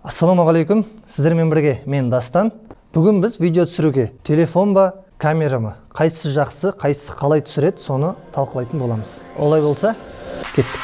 Ассалаумағалейкум, сіздермен бірге мен, Дастан. Бүгін біз видео түсіруге телефон ба, камера ма, қайсысы жақсы, қайсысы қалай түсіреді, соны талқылайтын боламыз. Олай болса, кеттік.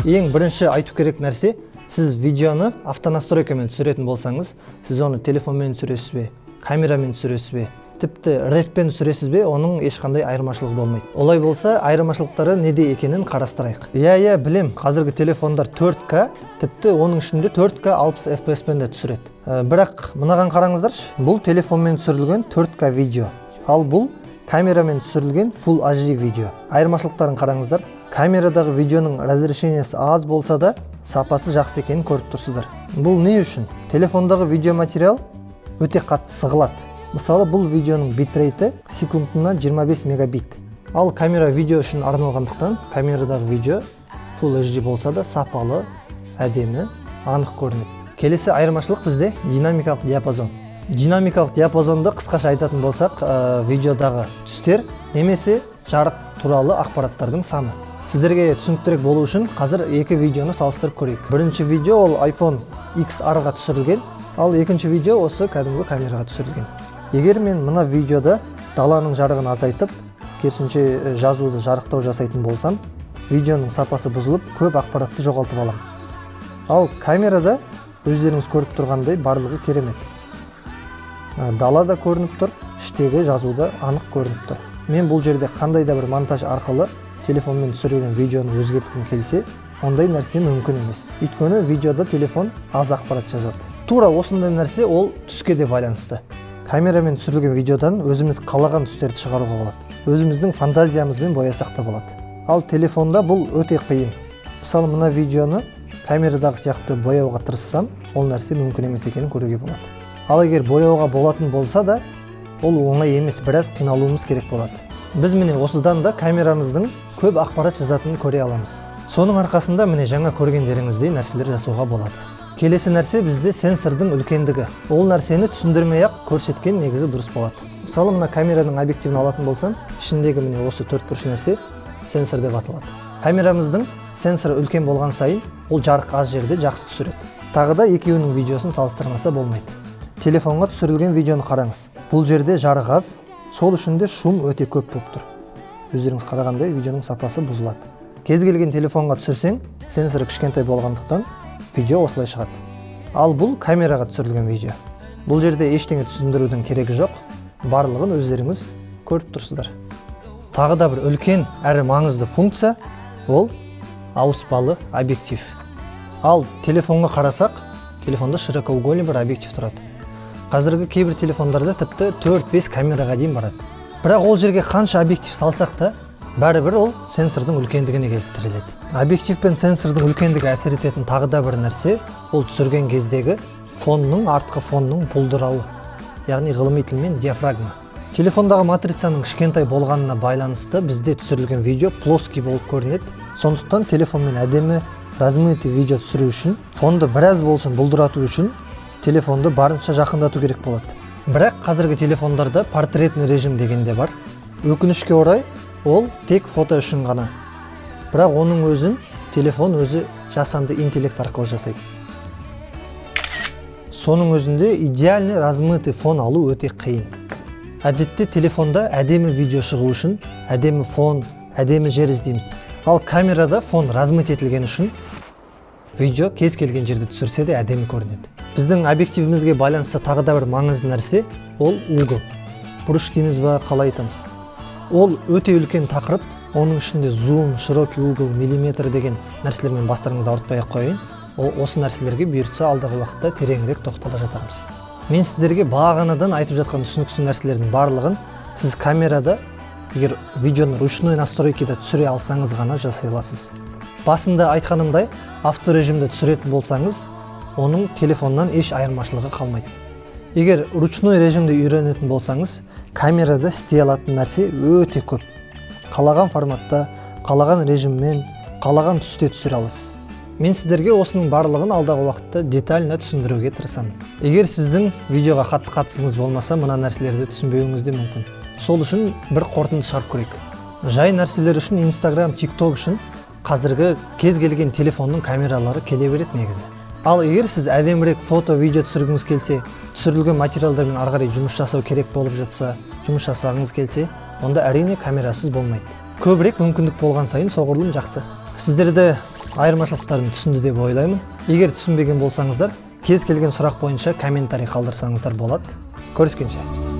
Ең бірінші айту керек нәрсе: сіз видеоны автонастройкамен түсіретін болсаңыз, сіз оны телефонмен түсіресіз бе, камерамен түсіресіз бе, тіпті рэппен түсіресіз бе, оның ешқандай айырмашылығы болмайды. Олай болса, айырмашылықтары неде екенін қарастырайық. Иә, білем, қазіргі телефондар 4К, тіпті оның ішінде 4К 60 FPS пен де түсіреді. Бірақ мынаған қараңыздаршы: бұл телефонмен түсірілген 4К видео, ал бұл камерамен түсірілген Full HD видео. Айырмашылықтарын қараңыздар. Камерадағы видеоның разрешениесі аз болса да, сапасы жақсы екенін көріп тұрсыздар. Бұл не үшін? Телефондағы видеоматериал өте қатты сығылады. Мысалы, бұл видеоның битрейті секундына 25 мегабит. Ал камера видео үшін арналғандықтан, камерадағы видео Full HD болса да, сапалы, әдемі, анық көрінеді. Келесі айырмашылық бізде динамикалық диапазон. Динамикалық диапазонды қысқаша айтатын болсақ, видеодағы түстер немесе жарық туралы ақпараттардың саны. Сіздерге түсініктірек болу үшін қазір екі видеоны салыстырып көрейік. Бірінші видео ол iPhone XR-ға түсірілген, ал екінші видео осы кәдімгі камераға түсірілген. Егер мен мына видеода даланың жарығын азайтып, керісінше, жазуды жарықтау жасайтын болсам, видеоның сапасы бұзылып, көп ақпаратты жоғалтып аламын. Ал камерада өздеріңіз көріп тұрғандай, барлығы керемет. Дала да көрініп тұр, іштегі жазу да анық көрініп тұр. Мен бұл жерде қандай да бір монтаж арқылы телефонмен түсірілген видеоны өзгерткім келсе, ондай нәрсе мүмкін емес, өйткені видеода телефон аз ақпарат жазады. Тура осындай нәрсе ол түске де байланысты. Камерамен түсірілген видеодан өзіміз қалаған түстерді шығаруға болады, өзіміздің фантазиямызбен боясақ та болады. Ал телефонда бұл өте қиын. Мысалы, мына видеоны камерадағы сияқты бояуға тырыссам, ол нәрсе мүмкін емес екенін көруге болады. Ал егер бояуға болатын болса да, ол оңай емес, біраз қиналуымыз керек болады. Біз міне осыдан да камерамыздың көп ақпарат жазатынын көре аламыз. Соның арқасында, міне, жаңа көргендеріңіздей нәрселер жасауға болады. Келесі нәрсе бізде сенсордың үлкендігі. Ол нәрсені түсіндірмей ақ көрсеткен негізі дұрыс болады. Мысалы, мына камераның объективін алатын болсам, ішіндегі міне осы төртбұрыш нәрсе сенсор деп аталады. Камерамыздың сенсоры үлкен болған сайын, ол жарық аз жерде жақсы түсіреді. Тағы да екеуінің видеосын салыстырмаса болмайды. Телефонға түсірілген видеоны қараңыз. Бұл жерде жарық аз, сол үшін де шум өте көп болып тұр. Өздеріңіз қарағандай, видеоның сапасы бұзылады. Кез келген телефонға түсірсең, сенсоры кішкентай болғандықтан, видео осылай шығады. Ал бұл камераға түсірілген видео. Бұл жерде ештеңе түсіндірудің керегі жоқ, барлығын өздеріңіз көріп тұрсыздар. Тағы да бір үлкен әрі маңызды функция ол ауыспалы объектив. Ал телефонға қарасақ, телефонда широкоугольный бір объектив тұрады. Қазіргі кейбір телефондарда тіпті 4-5 камераға дейін барады. Бірақ ол жерге қанша объектив салсақ та, бәрібір ол сенсордың үлкендігіне келіп тіреледі. Объектив пен сенсордың үлкендігі әсер ететін тағы да бір нәрсе ол түсірген кездегі фонның, артқы фонның бұлдырауы, яғни ғылыми тілмен диафрагма. Телефондағы матрицаның кішкентай болғанына байланысты бізде түсірілген видео плоский болып көрінеді. Сондықтан телефонмен әдемі размытый видео түсіру үшін, фонды біраз болсын бұлдырату үшін телефонды барынша жақындату керек болады. Бірақ қазіргі телефондарда портретный режим деген де бар. Өкінішке орай, ол тек фото үшін ғана. Бірақ оның өзін телефон өзі жасанды интеллект арқылы жасайды. Соның өзінде идеальный размытый фон алу өте қиын. Әдетте телефонда әдемі видео шығу үшін әдемі фон, әдемі жер іздейміз. Ал камерада фон размыть етілген үшін видео кез келген жерде түсірсе де, әдемі көрінеді. Біздің объективімізге байланысты тағы да бір маңызды нәрсе ол угол, бұрыш дейміз ба, қалай айтамыз, ол өте үлкен тақырып. Оның ішінде зум, широкий угол, миллиметр деген нәрселермен бастарыңызды ауыртпай ақ қояйын. Ол осы нәрселерге бұйыртса, алдағы уақытта тереңірек тоқтала жатармыз. Мен сіздерге бағанадан айтып жатқан түсініксіз нәрселердің барлығын сіз камерада, егер видеоны ручной настройкада түсіре алсаңыз ғана жасай аласыз. Басында айтқанымдай, авторежимде түсіретін болсаңыз, оның телефоннан еш айырмашылығы қалмайды. Егер ручной режимде үйренетін болсаңыз, камерада істей алатын нәрсе өте көп. Қалаған форматта, қалаған режиммен, қалаған түсте түсіре аласыз. Мен сіздерге осының барлығын алдағы уақытта детально түсіндіруге тырысамын. Егер сіздің видеоға қатты қатысыңыз болмаса, мына нәрселерді түсінбеуіңіз де мүмкін. Сол үшін бір қорытынды шығарып көрейік. Жай нәрселер үшін, Инстаграм, ТикТок үшін қазіргі кез келген телефонның камералары келе береді негізі. Ал егер сіз әдемірек фото, видео түсіргіңіз келсе, түсірілген материалдармен ары қарай жұмыс жасау керек болып жатса, жұмыс жасағыңыз келсе, онда, әрине, камерасыз болмайды. Көбірек мүмкіндік болған сайын, соғұрлым жақсы. Сіздерді айырмашылықтарын түсінді деп ойлаймын. Егер түсінбеген болсаңыздар, кез келген сұрақ бойынша комментарий қалдырсаңыздар болады. Көріскенше!